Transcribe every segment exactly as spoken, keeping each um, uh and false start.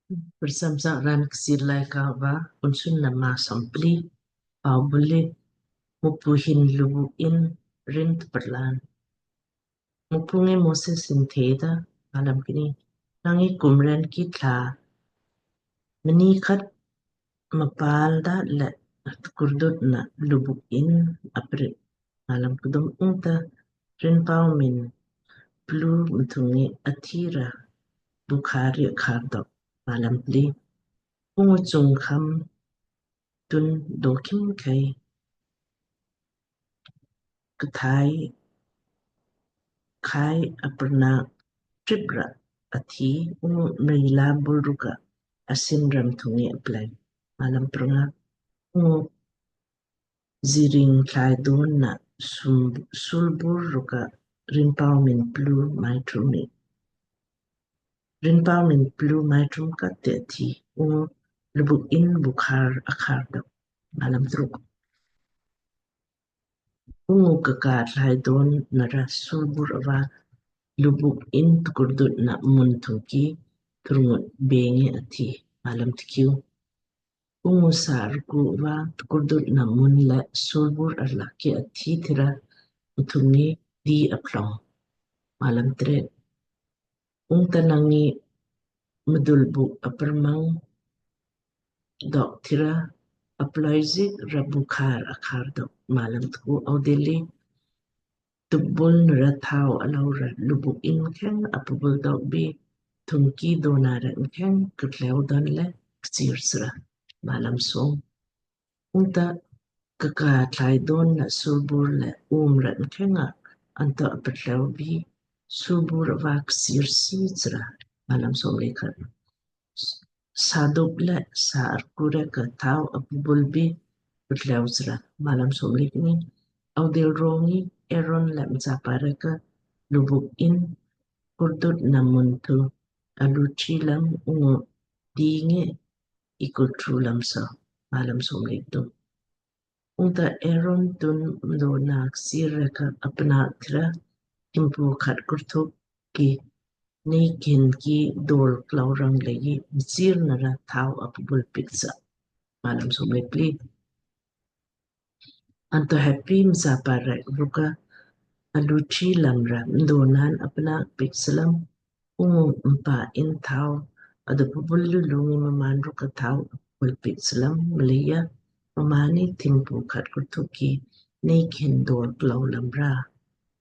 Kprcham sak raan Kchiir Laaika va Kunsunna maa somplii. Pau buli: Mukpu hin Luubuk Inn rin tparlaan. Mukpu ngi Moses hin theda, Malam kni: Nang ngi kumren ki thla mani khat mapal da le tkurdut na Luubuk Inn aprit. Malam kdum: Ungta rinpau min plu mthung ngi athi ra bukhari akhar dok. Malam pli: Ungu chungkham tun dokhim khai kthai khai aprna trip ra athi, ungu meila bul rukka asin ram thung ngi apleng. Malam prnga: Ungu ziring thlai don na sulbur rukka rinpau min plu maitrum mi rinpau min plu maitrum khat te athi, ungu Luubuk Inn bukhar akhar dok. Malam truk: Ungu kaka thlai don nara sulbur ava Luubuk Inn tkurdut na mun thungki turngut bengi athi. Malam tkiu: Ungu sarku ava tkurdut na mun le sulbur arlakki athi thira mthung ngi di aplong. Malam tret: Ungta nang ngi mdul buk aprmang dok thira aploi zik ra bukhar akhar dok. Malam tku: Audilli tubul nara thau alou ra Luubuk Inn mkheng apubul dok bi thungki dona ra mkheng ktleu don le kchiir sra. Malam som: Ungta kaka thlai don na sulbur le um ra mkheng a anto apatleu bi sulbur ava kchiir sii sra. Malam som le khat: Saduk le sa arku rek ka thau apubul bi patleu sra. Malam som le kni: Audil rongi Aaron le mchapa rek ka Luubuk Inn kurdut na mun thu alu chi lam ungu dingi ikul tru lam sa. Malam som le kthum: Ungta Aaron tun mdo nak sir rek ka apna thira thimpu khat kurthuk ki nei kihin ki dol klau rang leiji msir nara thau apubul piik sa. Malam som le pli: Anto heppi mchapa rek rukka alu chi lam ra mdo nan apna piik slam ungu mpa in thau adapubul lulu ngi mmaan rukka thau apubul piik slam mleija mmaan ni thimpu khat kurthuk ki nei kihin dol klau lam ra.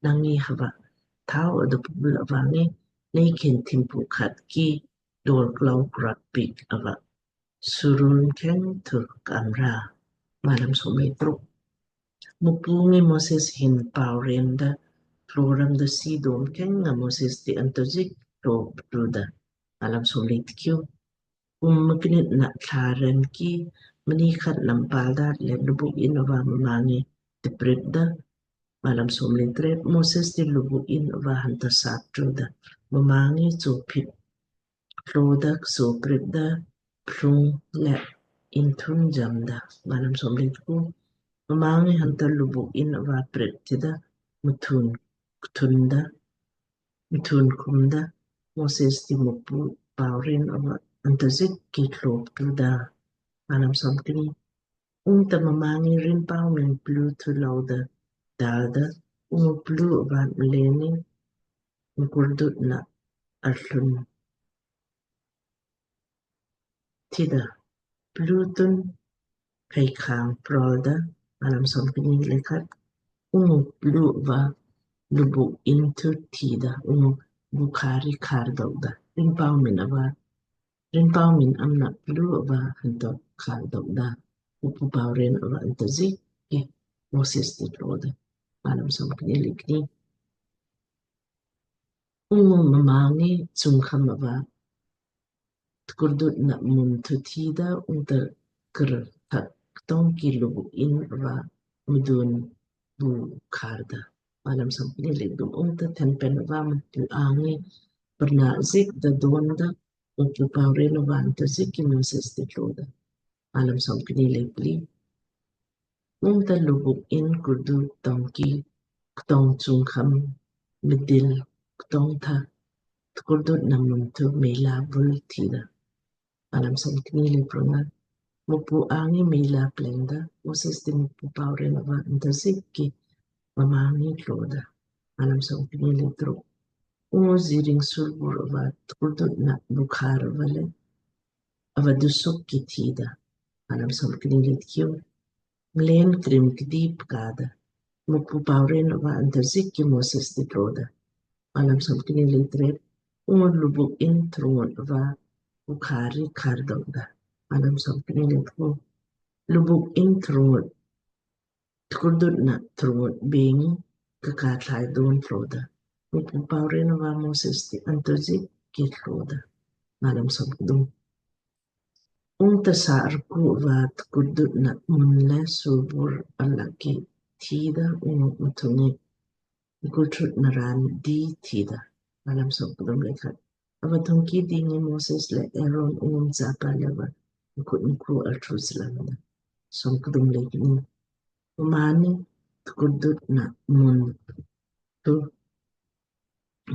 Nang ngi hava thau adapubul ava ngi nei kihin thimpu khat ki dol klau krat piik ava surun kheng thu ka'am ra. Malam som le truk: Mukpu ngi Moses hin pau ren da tlo ram da sii dom kheng nga Moses ti anto zik tlo ptru da. Malam som le tkiu: Kum mknit na thla ren ki mani khat nampal da le Luubuk Inn ava mma ngi tprit da. Malam som le tret: Moses ti Luubuk Inn ava hanta sap tru da, mma ngi tso pit tlo da kso prit da plung le inthun jam da. Malam som le tku: Mma ngi hanta Luubuk Inn ava prit ti da mthun kthun da mthun khum da Moses ti Mukpu pau ren ava anto zik ki tlo ptru da. Malam som kni: Ungta mma ngi rinpau min plu thu lou da dal da ungu plu ava mleni mkurdut na arlun tida plu tun kai khang prol da. Malam som kni le khat: Ungu plu ava Luubuk Inn thu tida ungu bukhari khar dok da rinpau min ava rinpau min amna plu ava hanta khar dok da. Mukpu pau ren ava anto zik ki Moses ti tlo da. Malam som kni le kni: Ungu mma ngi chungkham ava tkurdut na mun thu tida ungta kar thak ktong ki Luubuk Inn ava mdun bukhar da. Malam som kni le kthum: Ungta thenpen ava Mukpu angi prna zik da don da Mukpu pau ren ava anto zik ki Moses ti tlo da. Malam som kni le pli: Ungta Luubuk Inn kurdu ktong ki ktong chungkham mdil ktong tha tkurdut na mun thu meila bul tida. Malam somkni le pranga. Mukpu angi meila plengda, Moses ti Mukpu pauren ava antazik ki mma ngi tloda. Malam somkni le truk. Ungu ziring sulbur ava tkurdut na bukhar ava le ava dusuk ki thida. Malam somkni le tkiu. Mlen krim kdip kada. Mukpu pauren ava antazik ki Moses ti tloda. Malam somkni le tret. Ungu lubuk in trungut ava bukhari kardokda. Malam somkni le tku. Lubuk in trungut tkurdut na trungut bengi kaka thlai don tloda. Mukpu pauren ava Moses ti antazik ki tloda. Malam somkdum. Ungta sa arku ava tkurdut na mun le sulbur alaki thida ungu muthungi kultrut naran di thida. Malam somkdum le khat. Ava thungki dingi Moses le Aaron ungum chapa le va mkut mkru altrus lamda. Somkdum le kni. Mmaanni tkurdut na mun tu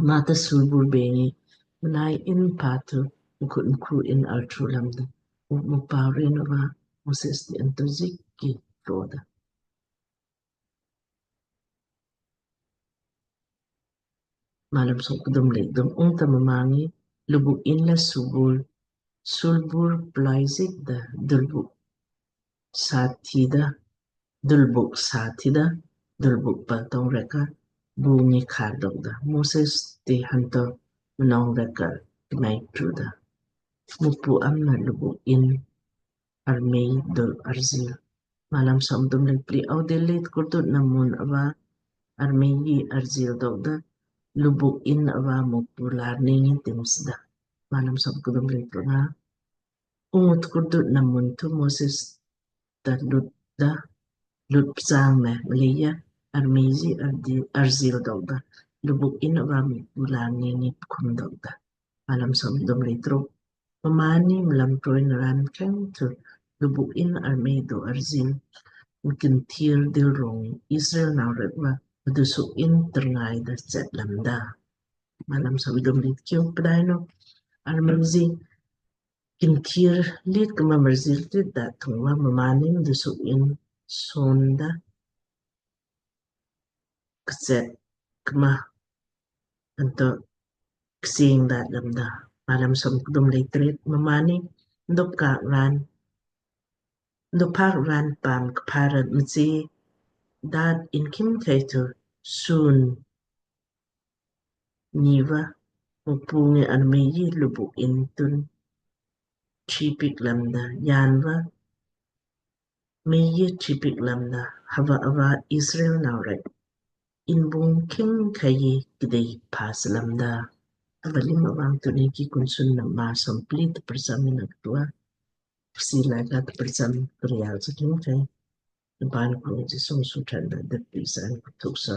mata sulbur bengi mnai in patu mkut mkru in altru lamda. Mukpu pauren ava Moses ti antazik ki tloda. Malam somkdum le kdum. Ungta mma ngi lubuk in le sulbur sulbur plaizik da dulbuk sathida, dulbuk sathida, dulbuk paltong reka bungi kardokda. Moses ti hanto mnong reka kmai truda. Mukpu amna lubuk in armei do arzil. Malam somkdum le pli. Audil le tkurdut na mun ava armei yi arzil dokda. Lubuk in ava Mukpu larni ngi timsda. Malam somkdum le pranga. Ungu tkurdut na mun tu Moses ta lut da, lut psang me mleija armei yi ardi arzil dokda. Lubuk in ava Mukpu larni ngi pkhum dokda. Malam somkdum le truk. Mmaanni mlam troi naran keng tu lubuk in armei do arzil mkinthir dil rong Israel nau rek va mdusuk in terngai da chet lamda. Malam somkdum le tkiu. Pdainu armei yi kinthir lit kma marzil tit da thung va mmaanni mdusuk in sonda kchet kma anto ksing dat lamda. Malam somkdum le tret. Mmaanni mdop kak ran, mdop pak ran paam kpha rat mtsi dat in khimkhei tu sun niva Mukpu ngi armei yi lubuk in tun tripik lamda. Yanva mei yi tripik lamda. Hava ava Israel nau rek inbung khimkhei kdei pas lamda. Ava lim avang tuni ki kunsun na ma sompli tprcham ina ktua. Psi laga tprcham krial sa khimkhei. Ban kru ji sung sutran da depri san kutuk sa.